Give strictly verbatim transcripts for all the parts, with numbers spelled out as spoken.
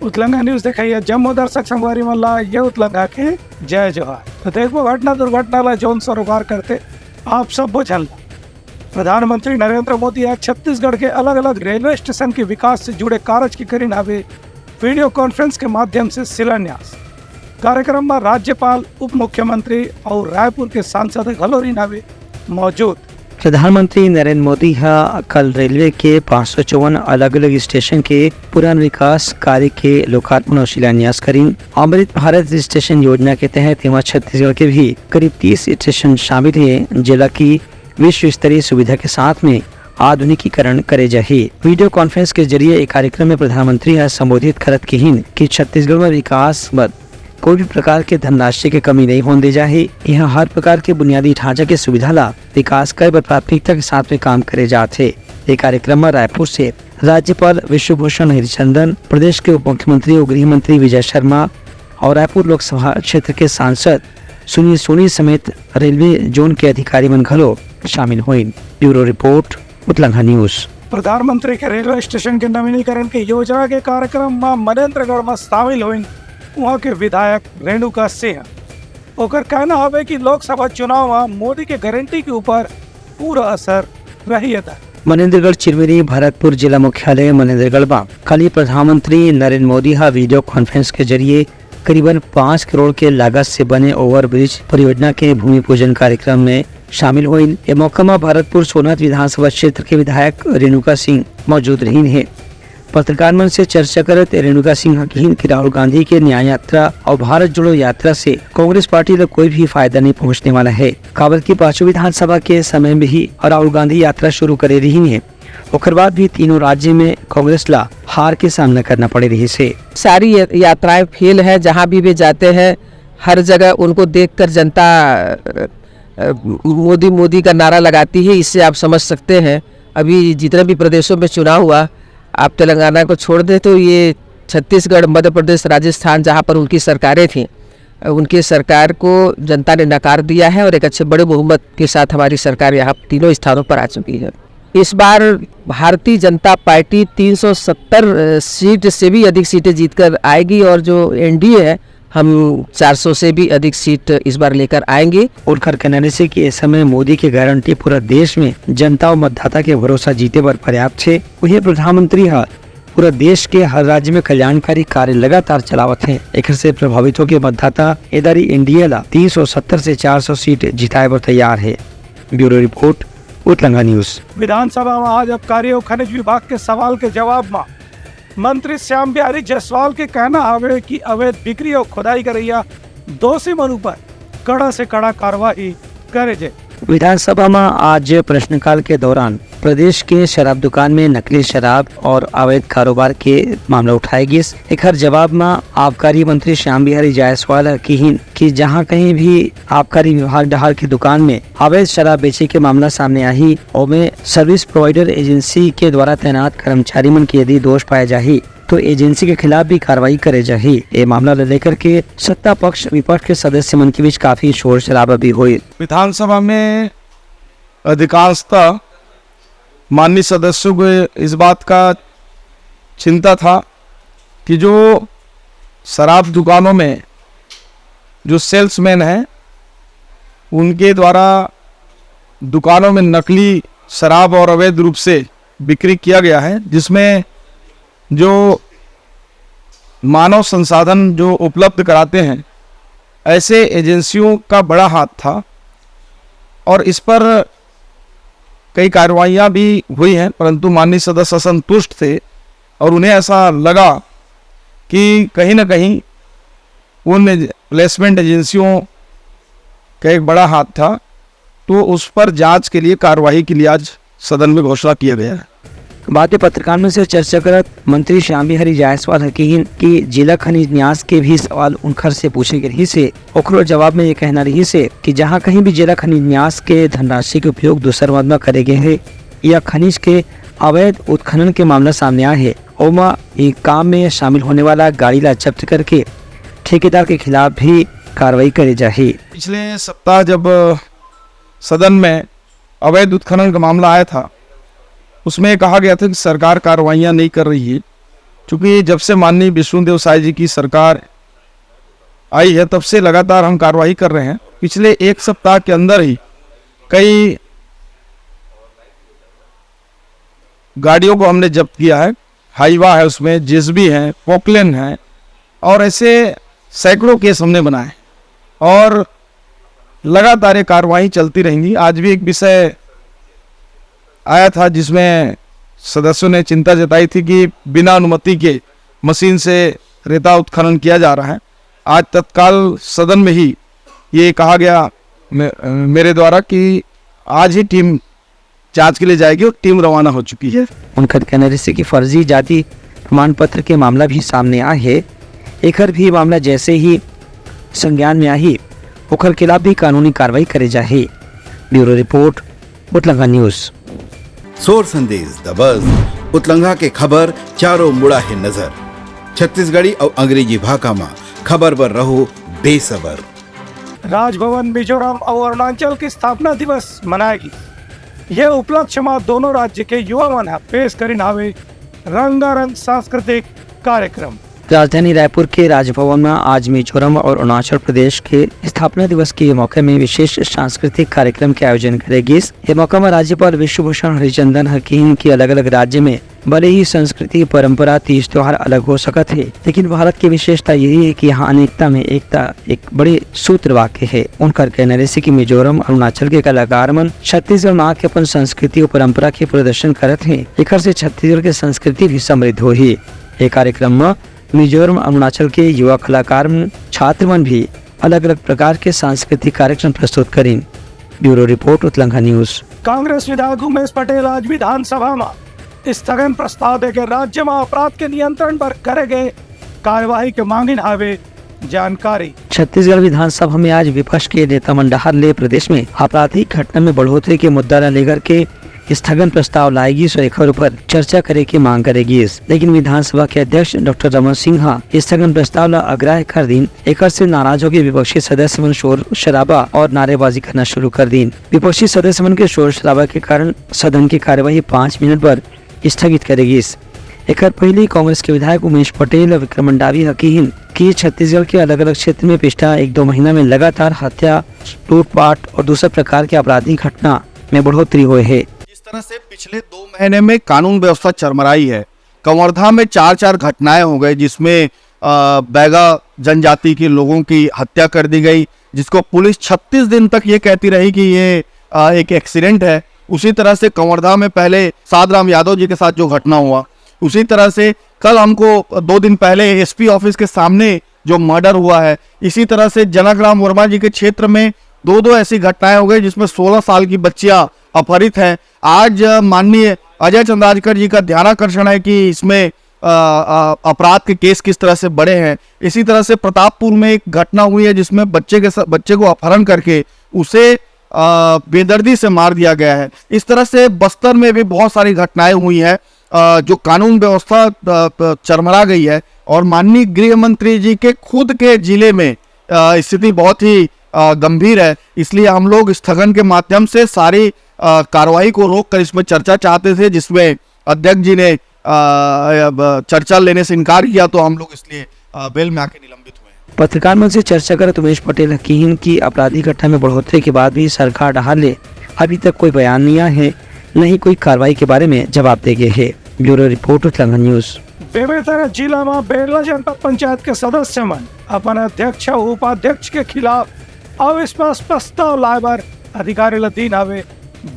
उतलंगा news देखइया जम्मो दर्शक संगवारी मन ला ये उतलंगा के जय जोहार। तो देखबो घटना दुर्घटना ला जौन सरोकार करते आप सब्बो झन ला। प्रधानमंत्री नरेंद्र मोदी आज छत्तीसगढ़ के अलग-अलग रेलवे स्टेशन के विकास से जुड़े कारज के करिन हावे वीडियो कॉन्फ्रेंस के माध्यम से शिलान्यास। कार्यक्रम में राज्यपाल, उप मुख्यमंत्री और रायपुर के सांसद घलो रिन हावे मौजूद। प्रधानमंत्री नरेंद्र मोदी ह कल रेलवे के पाँच सौ चौवन अलग-अलग स्टेशन के पुनर्विकास कार्य के लोकार्पण और शिलान्यास करिन। अमृत भारत स्टेशन योजना के तहत एमा छत्तीसगढ़ के भी करीब तीस स्टेशन शामिल हे, जेला कि विश्व स्तरीय सुविधा के साथ में आधुनिकीकरण करे जाही। वीडियो कॉन्फ्रेंस के जरिए एक कार्यक्रम में प्रधानमंत्री ह संबोधित करत किहिन कि छत्तीसगढ़ में विकास बर कोई भी प्रकार के धनराशि के कमी नहीं होने दे जाही। यहाँ हर प्रकार के बुनियादी ढांचा के सुविधा ला विकास करे बर प्राथमिकता के साथ में काम करे जात हे। ये कार्यक्रम में रायपुर से राज्यपाल विश्वभूषण हरिचंदन, प्रदेश के उप मुख्यमंत्री और गृह मंत्री विजय शर्मा और रायपुर लोकसभा क्षेत्र के सांसद सुनील सोनी समेत रेलवे जोन के अधिकारी मन घलो शामिल होइन। Bureau report, Utlangha news. प्रधानमंत्री के रेलवे स्टेशन के नवीनीकरण के योजना के कार्यक्रम म मनेंद्रगढ़ म शामिल होइन उहाँ के विधायक रेणुका सिंह। ओकर कहना हवे कि लोकसभा चुनाव म मोदी के गारंटी के ऊपर पूरा असर रही हे। मनेंद्रगढ़ चिरमिरी भरतपुर जिला मुख्यालय मनेंद्रगढ़ म कल ही प्रधानमंत्री नरेंद्र मोदी ह वीडियो कॉन्फ्रेंस के जरिए करीबन पाँच करोड़ के लागत से बने ओवरब्रिज परियोजना के भूमि पूजन कार्यक्रम में शामिल होइन। ए मौका म भरतपुर सोनहत विधानसभा क्षेत्र के विधायक रेणुका सिंह मौजूद रहिन हे। पत्रकार मन से चर्चा करत रेणुका सिंह ह किहिन कि राहुल गांधी के न्याय यात्रा और भारत जोड़ो यात्रा से कांग्रेस पार्टी ला कोई भी फायदा नहीं पहुंचने वाला है, काबर कि पाछू विधानसभा के समय में ही राहुल गांधी यात्रा शुरू करे रहिन हे, ओकर बाद भी तीनों राज्य में कांग्रेस ला हार के सामना करना पड़े रहिस हे। सारी या-, यात्राएं फेल है। जहां भी वे जाते हैं, हर जगह उनको देखकर जनता, अ, अ, मोदी मोदी का नारा लगाती है। इससे आप समझ सकते हैं, अभी जितने भी प्रदेशों में चुनाव हुआ, आप तेलंगाना को छोड़ दें तो ये छत्तीसगढ़, मध्य प्रदेश, राजस्थान, जहां पर उनकी सरकारें थीं, अ, उनकी सरकार को जनता ने नकार दिया है और एक अच्छे बड़े बहुमत के साथ हमारी सरकार यहाँ तीनों स्थानों पर आ चुकी है। इस बार भारतीय जनता पार्टी तीन सौ सत्तर सीट से भी अधिक सीटें जीतकर आएगी और जो एनडीए है, हम चार सौ से भी अधिक सीट इस बार लेकर आएंगे। उनकर कहना रहिस हे कि इस समय मोदी के गारंटी पूरा देश में जनता और मतदाता के भरोसा जीते बर पर्याप्त हे। उहे प्रधानमंत्री ह पूरा देश के हर राज्य में कल्याणकारी कार्य लगातार चलावत हे। एकर से प्रभावित होके मतदाता एदारी एनडीए ला तीन सौ सत्तर से चार सौ सीट जिताए बर तैयार हे। Bureau report, Utlanga news. विधानसभा में आज आबकारी और खनिज विभाग के सवाल के जवाब में मंत्री श्याम बिहारी जायसवाल के कहना हवे कि अवैध बिक्री और खुदाई करइया दोषी मन ऊपर कड़ा से कड़ा कार्रवाई करे जाए। विधानसभा में आज प्रश्नकाल के दौरान प्रदेश के शराब दुकान में नकली शराब और अवैध कारोबार के मामला उठाए गिस। एकर जवाब में आबकारी मंत्री श्याम बिहारी जायसवाल ह किहिन कि जहां कहीं भी आबकारी विभाग डहार के दुकान में अवैध शराब बेचे के मामला सामने आही, ओमे सर्विस प्रोवाइडर एजेंसी के द्वारा तैनात कर्मचारी मन के यदि दोष पाए जाही, तो एजेंसी के खिलाफ भी कार्रवाई करे जाही। ए मामला ले लेकर के सत्ता पक्ष विपक्ष के सदस्य मन के बीच काफी शोर शराबा भी हुई। विधानसभा में अधिकांशतः माननीय सदस्यों को इस बात का चिंता था कि जो शराब दुकानों में जो सेल्समैन हैं, उनके द्वारा दुकानों में नकली शराब और अवैध रूप से बिक्री किया गया है, जिसमें जो मानव संसाधन जो उपलब्ध कराते हैं, ऐसे एजेंसियों का बड़ा हाथ था और इस पर कई कार्रवाइयाँ भी हुई हैं, परंतु माननीय सदस्य असंतुष्ट थे और उन्हें ऐसा लगा कि कहीं ना कहीं उन प्लेसमेंट एजेंसियों का एक बड़ा हाथ था, तो उस पर जांच के लिए, कार्रवाई के लिए आज सदन में घोषणा किया गया है। बाद में पत्रकार मन से चर्चा करत मंत्री श्याम बिहारी जायसवाल ह किहिन कि जेला खनिज न्यास के भी सवाल उनकर से पूछे गे रहिस हे, ओकरो जवाब में ये कहना रहिस हे कि जहां कहीं भी जेला खनिज न्यास के धनराशि के उपयोग दूसर मद में करे गे हे या खनिज के अवैध उत्खनन के मामला सामने आए हे, ओमा ये काम में शामिल होने वाला गाड़ी ला जब्त करके ठेकेदार के खिलाफ भी कार्रवाई करे जाही। पिछले सप्ताह जब सदन में अवैध उत्खनन का मामला आया था, उसमें कहा गया था कि सरकार कार्रवाइयां नहीं कर रही है, चूंकि जब से माननीय विष्णुदेव साय जी की सरकार आई है, तब से लगातार हम कार्रवाई कर रहे हैं। पिछले एक सप्ताह के अंदर ही कई गाड़ियों को हमने जब्त किया है। हाईवा है, उसमें जेसीबी है, पोकलेन है, और ऐसे सैकड़ों केस हमने बनाए और लगातार ये कार्रवाई चलती रहेंगी। आज भी एक विषय आया था जिसमें सदस्यों ने चिंता जताई थी कि बिना अनुमति के मशीन से रेता उत्खनन किया जा रहा है। आज तत्काल सदन में ही ये कहा गया मे-, मेरे द्वारा कि आज ही टीम जांच के लिए जाएगी और टीम रवाना हो चुकी है। उनकर कहना रहिसे कि फर्जी जाति प्रमाण पत्र के मामला भी सामने आए हे। एकर भी मामला जैसे ही संज्ञान में आही, ओकर खिलाफ भी कानूनी कार्रवाई करे जाही। Bureau report, Utlanga news. सोर संदेश दबस, उतलंगा के खबर चारों मुड़ा हे नजर। छत्तीसगढ़ी अउ अंग्रेजी भाखा म खबर बर रहो बेसबर। राजभवन मिजोरम अउ अरुणाचल के स्थापना दिवस मनाए गिस। ये उपलक्ष्य म दोनों राज्य के युवा मन ह पेश करिन हावे रंगारंग सांस्कृतिक कार्यक्रम। राजधानी रायपुर के राजभवन म आज मिजोरम अउ अरुणाचल प्रदेश के स्थापना दिवस के मौके में विशेष सांस्कृतिक कार्यक्रम के आयोजन करे गिस। ये मौका म राज्यपाल विश्वभूषण हरिचंदन ह किहिन कि अलग-अलग राज्य में भले ही संस्कृति, परंपरा, तीज त्योहार अलग हो सकत हे, लेकिन भारत के विशेषता यही हे कि यहाँ अनेकता में एकता एक बड़े सूत्र वाक्य हे। उनकर कहना रहिसे कि मिजोरम, अरुणाचल के कलाकार मन छत्तीसगढ़ म आके अपन संस्कृति अउ परंपरा के प्रदर्शन करत हे। एकर से छत्तीसगढ़ के संस्कृति भी समृद्ध होही। ये कार्यक्रम म मिजोरम, अरुणाचल के युवा कलाकार मन, छात्र मन भी अलग-अलग प्रकार के सांस्कृतिक कार्यक्रम प्रस्तुत करिन। Bureau report, Utlanga news. Congress विधायक उमेश पटेल आज विधानसभा म स्थगन प्रस्ताव देके राज्य म अपराध के नियंत्रण बर करे गए कार्यवाही के मांगिन हावे जानकारी। छत्तीसगढ़ विधानसभा में आज विपक्ष के नेता मन डहार ले प्रदेश में आपराधिक घटना में बढ़ोतरी के मुद्दा ल लेकर के स्थगन प्रस्ताव लाए गिस अउ एकर ऊपर चर्चा करे के मांग करे गिस, लेकिन विधानसभा के अध्यक्ष डॉक्टर रमन सिंह ह स्थगन प्रस्ताव ल अग्राह्य कर दिन। एकर से नाराज होके विपक्षी सदस्य मन शोर शराबा अउ नारेबाजी करना शुरू कर दिन। विपक्षी सदस्य मन के शोर शराबा के कारण सदन के कार्यवाही पाँच मिनट बर स्थगित करे गिस। एकर पहिली कांग्रेस के विधायक उमेश पटेल अउ विक्रम मंडावी ह किहिन कि छत्तीसगढ़ के अलग-अलग क्षेत्र में पिछला एक दो महीना में लगातार हत्या, लूटपाट अउ दूसर प्रकार के आपराधिक घटना में बढ़ोतरी होए हे। जिस तरह से पिछले दो महीने में कानून व्यवस्था चरमराई है, कवर्धा में चार-चार घटनाएं हो गई, जिसमें, अ, बैगा जनजाति के लोगों की हत्या कर दी गई, जिसको पुलिस छत्तीस दिन तक ये कहती रही कि ये, अ, एक एक्सीडेंट है। उसी तरह से कवर्धा में पहले साधराम यादव जी के साथ जो घटना हुआ, उसी तरह से कल हमको दो दिन पहले एसपी ऑफिस के सामने जो मर्डर हुआ है, इसी तरह से जनक राम वर्मा जी के क्षेत्र में दो दो ऐसी घटनाएं हो गई, जिसमें सोलह साल की बच्चियां अपहरित हैं। आज, अ, माननीय अजय चंद्राजकर जी का ध्यानाकर्षण है कि इसमें, अ, अ, अपराध के केस किस तरह से बढ़े हैं। इसी तरह से प्रतापपुर में एक घटना हुई है, जिसमें बच्चे के सा-, बच्चे को अपहरण करके उसे, अ, बेदर्दी से मार दिया गया है। इस तरह से बस्तर में भी बहुत सारी घटनाएं हुई हैं, अ, जो कानून व्यवस्था, अ, प-, चरमरा गई है और माननीय गृह मंत्री जी के खुद के जिले में, अ, स्थिति बहुत ही, अ, गंभीर है। इसलिए हम लोग स्थगन के माध्यम से सारी, अ, कार्रवाई को रोक कर इसमें चर्चा चाहते थे, जिसमें अध्यक्ष जी ने, अ, अब चर्चा लेने से इनकार किया, तो हम लोग इसलिए, अ, बेल में आके निलंबित हुए हैं। पत्रकार मन से चर्चा करत उमेश पटेल ह किहिन कि आपराधिक घटना में बढ़ोतरी के बाद भी सरकार डहार ले अभी तक कोई बयान नहीं आए हे, न ही कोई कार्रवाई के बारे में जवाब दे गए हे। Bureau report, Utlanga news. Bemetara जिला म बेरला जनपद पंचायत के सदस्य मन अपन अध्यक्ष अउ उपाध्यक्ष के खिलाफ अविश्वास प्रस्ताव लाए बर अधिकारी ल दीन हावे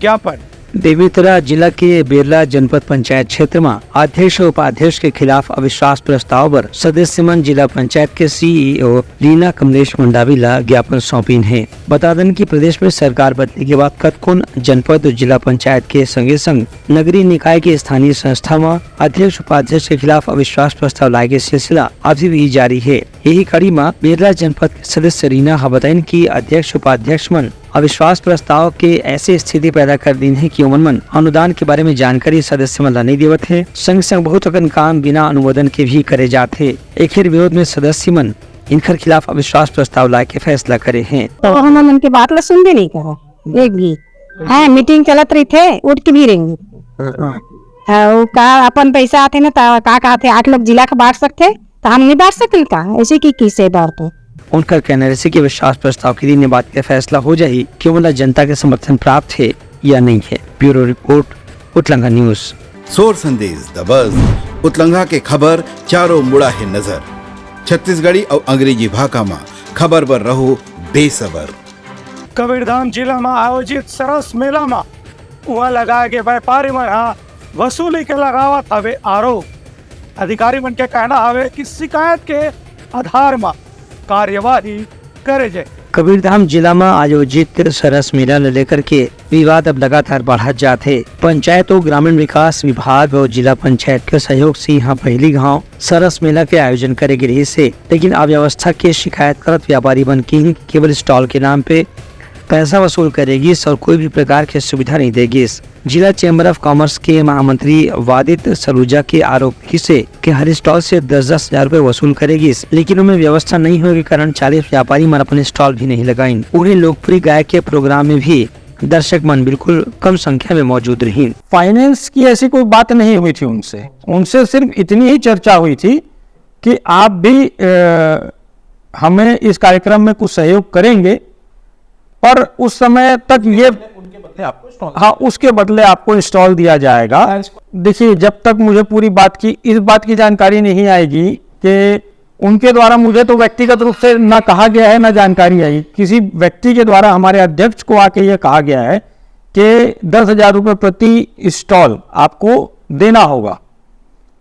ज्ञापन। बेमेतरा जिला के बेरला जनपद पंचायत क्षेत्र म अध्यक्ष अउ उपाध्यक्ष के खिलाफ अविश्वास प्रस्ताव बर सदस्य मन जिला पंचायत के सीईओ रीना कमलेश मंडावी ल ज्ञापन सौंपिन हे। बता दन कि प्रदेश में सरकार बदले के बाद कतकोन जनपद अउ जिला पंचायत के संगे संग नगरीय निकाय के स्थानीय संस्था म अध्यक्ष उपाध्यक्ष के खिलाफ अविश्वास प्रस्ताव लाए के सिलसिला अभी भी जारी हे। यही कड़ी म बेरला जनपद के सदस्य रीना ह बताइन कि अध्यक्ष उपाध्यक्ष मन अविश्वास प्रस्ताव के ऐसे स्थिति पैदा कर दीन हे कि ओमन मन अनुदान के बारे में जानकारी सदस्य मन ला नइ देवत हे। संग संग बहुत अकन काम बिना अनुमोदन के भी करे जात हे। एखर विरोध में सदस्य मन इनकर खिलाफ अविश्वास प्रस्ताव लाए के फैसला करे हे। तो हमन उनके बात ला सुनबे नहीं करा, एक भी। हाँ, मीटिंग चलत रहिथे, उठ के भी रेंगे। अउ का अपन पैसा आथे ना, त का कहथे, आठ लोग जिला के बांट सकथे, त हम नहीं बांट सकन का? ऐसे की किसे बांटथे? उनकर कहना रहिसे कि विश्वास प्रस्ताव के दिन ये बात के फैसला हो जाही कि ओमन ला जनता के समर्थन प्राप्त हे या नहीं हे। Bureau report, Utlanga news. सोर संदेश दबस, उतलंगा के खबर चारों मुड़ा हे नजर। छत्तीसगढ़ी अउ अंग्रेजी भाखा म खबर बर रहो बेसबर। कबीरधाम जिला म आयोजित सरस मेला म उहाँ लगाए गे व्यापारी मन ह वसूली के लगावत हवे आरोप। अधिकारी मन के कहना हवे कि शिकायत के आधार म कार्यवाही करे जाए। कबीरधाम जिला म आयोजित सरस मेला ल लेकर के विवाद अब लगातार बढ़त जात हे। पंचायत अउ ग्रामीण विकास विभाग अउ जिला पंचायत के सहयोग से इहाँ पहिली घाव सरस मेला के आयोजन करे गे रिहिस हे, लेकिन अव्यवस्था के शिकायत करत व्यापारी मन के केवल स्टॉल के नाम पे पैसा वसूल करे गिस अउ कोई भी प्रकार के सुविधा नहीं दे गिस। जिला चैम्बर ऑफ कॉमर्स के महामंत्री वादित सलूजा के आरोप रिहिस हे कि हर स्टॉल से दस दस हजार रुपए वसूल करे गिस, लेकिन ओमे व्यवस्था नहीं होए के कारण चालीस व्यापारी मन अपन स्टॉल भी नहीं लगाइन। उहे लोकप्रिय गायक के प्रोग्राम में भी दर्शक मन बिल्कुल कम संख्या में मौजूद रहिन। फाइनेंस की ऐसी कोई बात नहीं हुई थी उनसे, उनसे सिर्फ इतनी ही चर्चा हुई थी कि आप भी, अ, हमें इस कार्यक्रम में कुछ सहयोग करेंगे, पर उस समय तक ये, हाँ, उसके बदले आपको स्टॉल दिया जाएगा। देखिए, जब तक मुझे पूरी बात की, इस बात की जानकारी नहीं आएगी कि उनके द्वारा, मुझे तो व्यक्तिगत रूप से ना कहा गया है, ना जानकारी आई, किसी व्यक्ति के द्वारा हमारे अध्यक्ष को आके ये कहा गया है कि दस हजार रुपये प्रति स्टॉल आपको देना होगा।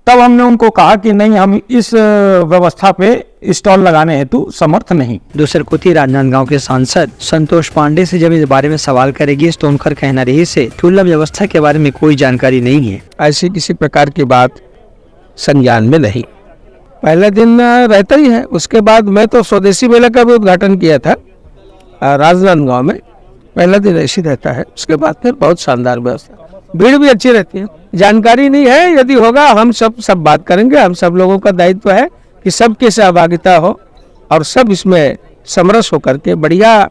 तब हमने उनको कहा कि नहीं, हम इस, अ, व्यवस्था पे स्टॉल लगाने हेतु समर्थ नहीं। दूसर कोति राजनांदगांव के सांसद संतोष पांडे से जब इस बारे में सवाल करे गिस, तो उनकर कहना रिहिस हे कि उल्ला व्यवस्था के बारे में कोई जानकारी नहीं है। ऐसी किसी प्रकार की बात संज्ञान में नहीं। पहले दिन, अ, रहता ही है। उसके बाद मैं तो स्वदेशी मेला का भी उद्घाटन किया था, अ, राजनांदगांव में। पहला दिन ऐसी रहता है, उसके बाद फिर बहुत शानदार व्यवस्था, भीड़ भी अच्छी रहती है। जानकारी नहीं है, यदि होगा हम सब, सब बात करेंगे। हम सब लोगों का दायित्व है कि सबकी सहभागिता हो और सब इसमें समरस होकर के बढ़िया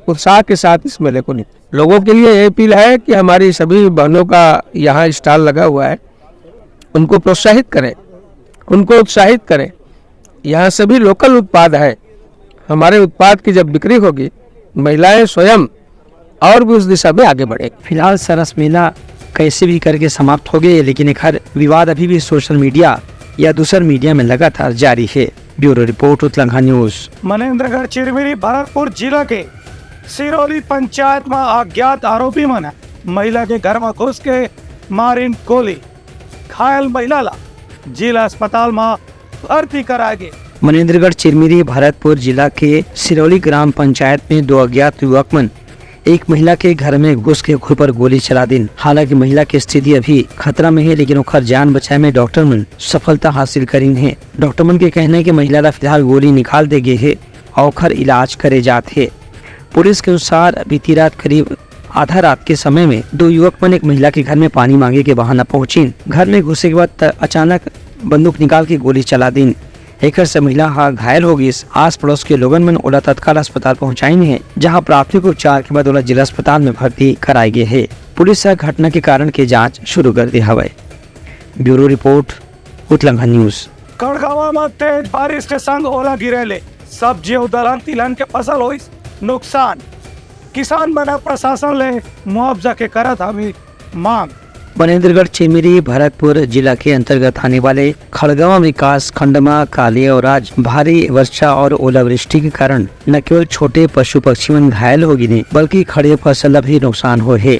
उत्साह के साथ इस मेले को निभाएं। लोगों के लिए ये अपील है कि हमारी सभी बहनों का यहाँ स्टॉल लगा हुआ है, उनको प्रोत्साहित करें, उनको उत्साहित करें। यहाँ सभी लोकल उत्पाद हैं। हमारे उत्पाद की जब बिक्री होगी, महिलाएं स्वयं और भी उस दिशा में आगे बढ़ेंगी। फिलहाल सरस मेला कैसे भी करके समाप्त हो गए, लेकिन एखर विवाद अभी भी सोशल मीडिया या दूसर मीडिया में लगातार जारी है। Bureau report, Utlangha news. Manendragarh Chirmiri Bharatpur जिला के सिरोली पंचायत म अज्ञात आरोपी मन ह महिला के घर म घुस के मारिन गोली। घायल महिला ला जिला अस्पताल म भर्ती कराए गे। मनेंद्रगढ़ चिरमिरी भरतपुर जिला के सिरोली ग्राम पंचायत में दो अज्ञात युवक मन एक महिला के घर में घुस के ओखर ऊपर गोली चला दिन। हालांकि महिला के स्थिति अभी खतरा में है, लेकिन ओखर जान बचाए में डॉक्टर मन सफलता हासिल करिन हे। डॉक्टर मन के कहना है कि महिला ला फिलहाल गोली निकाल दे गे हे और ओखर इलाज करे जात हे। पुलिस के अनुसार बीती रात करीब आधा रात के समय में दो युवक मन एक महिला के घर में पानी मांगे के बहाना पहुंचिन। घर में घुसे के बाद त-, अचानक बंदूक निकाल के गोली चला दिन। एकर से महिला ह घायल हो गिस। आस पड़ोस के लोगन मन ओला तत्काल अस्पताल पहुंचाइन हे, जहां प्राथमिक उपचार के बाद ओला जिला अस्पताल में भर्ती कराए गे हे। पुलिस ह घटना के कारण के जांच शुरू कर दे हवय। Bureau report, Utlangha news. Khadgawan म तेज बारिश के संग ओला गिरे ले सब्जी अउ दलहन तिलहन के फसल होइस नुकसान। किसान मन ह प्रशासन ले मुआवजा के करत हवे मांग। मनेंद्रगढ़ चिरमिरी भरतपुर जिला के अंतर्गत आने वाले खड़गवां विकास खंड म काली अउ आज भारी वर्षा और ओलावृष्टि के कारण न केवल छोटे पशु पक्षी मन घायल हो गिने, बल्कि खड़े फसल ला भी नुकसान होए हे।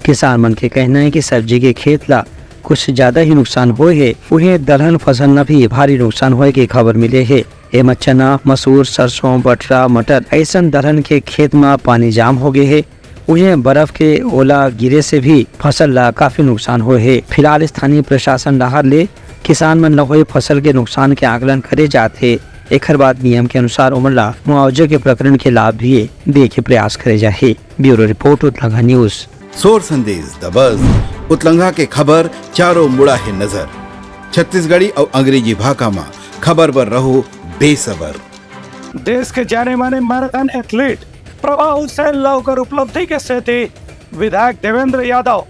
किसान मन के कहना है कि सब्जी के खेत ला कुछ ज्यादा ही नुकसान होए हे, उहें दलहन फसल ला भी भारी नुकसान होए के खबर मिले हे। एमा चना, मसूर, सरसों, बटरा, मटर अइसन दलहन के खेत म पानी जाम हो गे हे। उहें बर्फ के ओला गिरे से भी फसल ला काफी नुकसान होए हे। फिलहाल स्थानीय प्रशासन डहार ले किसान मन ला होए फसल के नुकसान के आकलन करे जात हे। एखर बाद नियम के अनुसार ओमन ला मुआवजा के प्रकरण के लाभ भी दे के प्रयास करे जाही। Bureau report, Utlangha news. सोर संदेश दबस, उतलंघा के खबर चारों मुड़ा हे नजर। छत्तीसगढ़ी अउ अंग्रेजी भाखा म खबर बर रहो बेसबर। देश के जाने माने मैराथन एथलीट प्रभा हुसैन ला ओकर उपलब्धि के सेती विधायक देवेंद्र यादव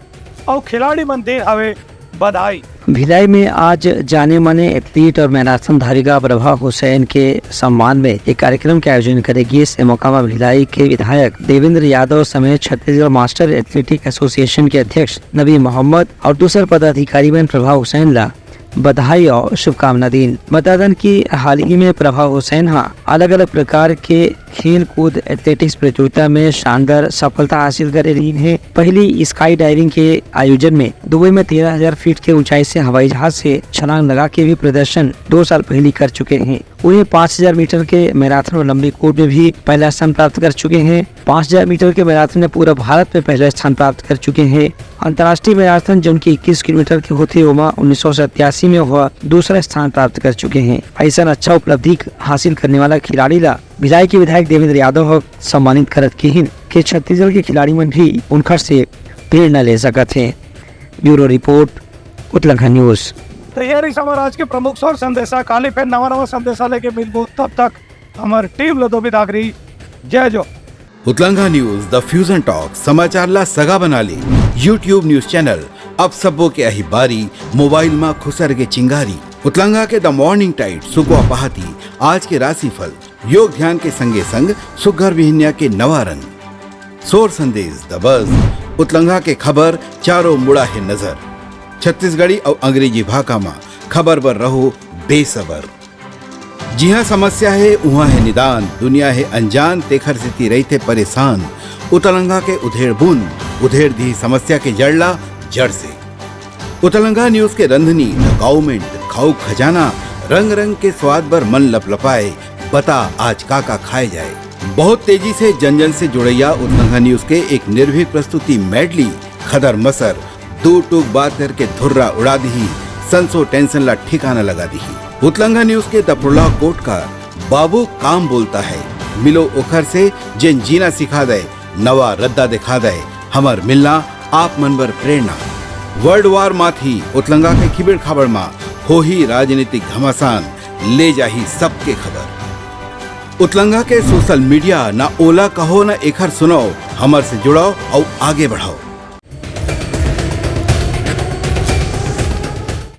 अउ खिलाड़ी मन दे हवे बधाई। भिलाई में आज जाने माने एथलीट और मैराथन धाविका प्रभा हुसैन के सम्मान में एक कार्यक्रम के आयोजन करे गिस। ए मौका म भिलाई के विधायक देवेंद्र यादव समेत छत्तीसगढ़ मास्टर एथलेटिक एसोसिएशन के अध्यक्ष नबी मोहम्मद और दूसर पदाधिकारी मन प्रभा हुसैन ला बधाई और शुभकामना दीन। बता दन कि हाल ही में प्रभा हुसैन हा अलग-अलग प्रकार के खेल कूद एथलेटिक्स प्रतियोगिता में शानदार सफलता हासिल करे रहिन हे। पहली स्काई डाइविंग के आयोजन में दुबई में तेरह हजार फीट के ऊंचाई से हवाई जहाज से छलांग लगा के भी प्रदर्शन दो साल पहली कर चुके हैं। उन्हें पाँच हजार मीटर के मैराथन और लंबी कूद में भी पहला स्थान प्राप्त कर चुके हैं। पाँच हजार मीटर के मैराथन में पूरा भारत में पहला स्थान प्राप्त कर चुके हैं। अंतर्राष्ट्रीय मैराथन, जो उनकी इक्कीस किलोमीटर के होथे, ओमा उन्नीस सौ सत्तासी में वह दूसरा स्थान प्राप्त कर चुके हैं। ऐसा अच्छा उपलब्धि हासिल करने वाला खिलाड़ी ला भिलाई के विधायक देवेंद्र यादव ह सम्मानित करत किहिन कि छत्तीसगढ़ के खिलाड़ी मन भी उनखर से प्रेरणा ले सकत हैं। Bureau report, Utlangha news. तो ये रही हमारा आज के प्रमुख सौर संदेशा। काली फिर नवा नवा संदेशा लेके मिलबो, तब तक हमार टीम लो दो बिदागरी। जय जो। उतलंघा न्यूज, द फ्यूजन टॉक, समाचार ला सगा बना ले। YouTube न्यूज चैनल, अब सबो के आही बारी, मोबाइल मा खुसर के चिंगारी। उतलंघा के द मॉर्निंग टाइड, सुकवा पहाती, आज के राशिफल, योग ध्यान के संगे संग सुग्घर बिहनिया के नवा रंग। सोर संदेश, द बज, उतलंघा के खबर, चारों मुड़ा हे नजर। छत्तीसगढ़ी अउ अंग्रेजी भाखा मा खबर बर रहो बेसबर। जिहाँ समस्या हे, उहाँ हे निदान, दुनिया हे अनजान, तेखर सेती रहिथे परेशान। उतलंघा के उधेड़ बूंद, उधेड़ दिही समस्या के जड़ ला जड़ से। उतलंघा न्यूज के रंधनी, द काउमेंट, खाऊ खजाना, रंग रंग के स्वाद बर मन लपलपाए, बता आज का का खाए जाए। बहुत तेजी से जन जन से जुड़ैया उतलंघा न्यूज के एक निर्भीक प्रस्तुति मेडली, खदर मसर, दू टूक बात करके धुर्रा उड़ा दिही, संसो टेंशन ला ठिकाना लगा दिही। उतलंघा न्यूज के दपड़ोला कोट का बाबू काम बोलता है, मिलो ओखर से जेन जीना सिखा दे, नवा रद्दा दिखा दे, हमर मिलना आप मन बर प्रेरणा। वर्ल्ड वार माथी उतलंगा के खिबड़ खाबड़ मा होही राजनीतिक घमासान, ले जाही सबके खबर। उतलंगा के सोशल मीडिया, ना ओला कहो ना एखर सुनाओ, हमर से जुड़ाओ अउ आगे बढ़ाओ।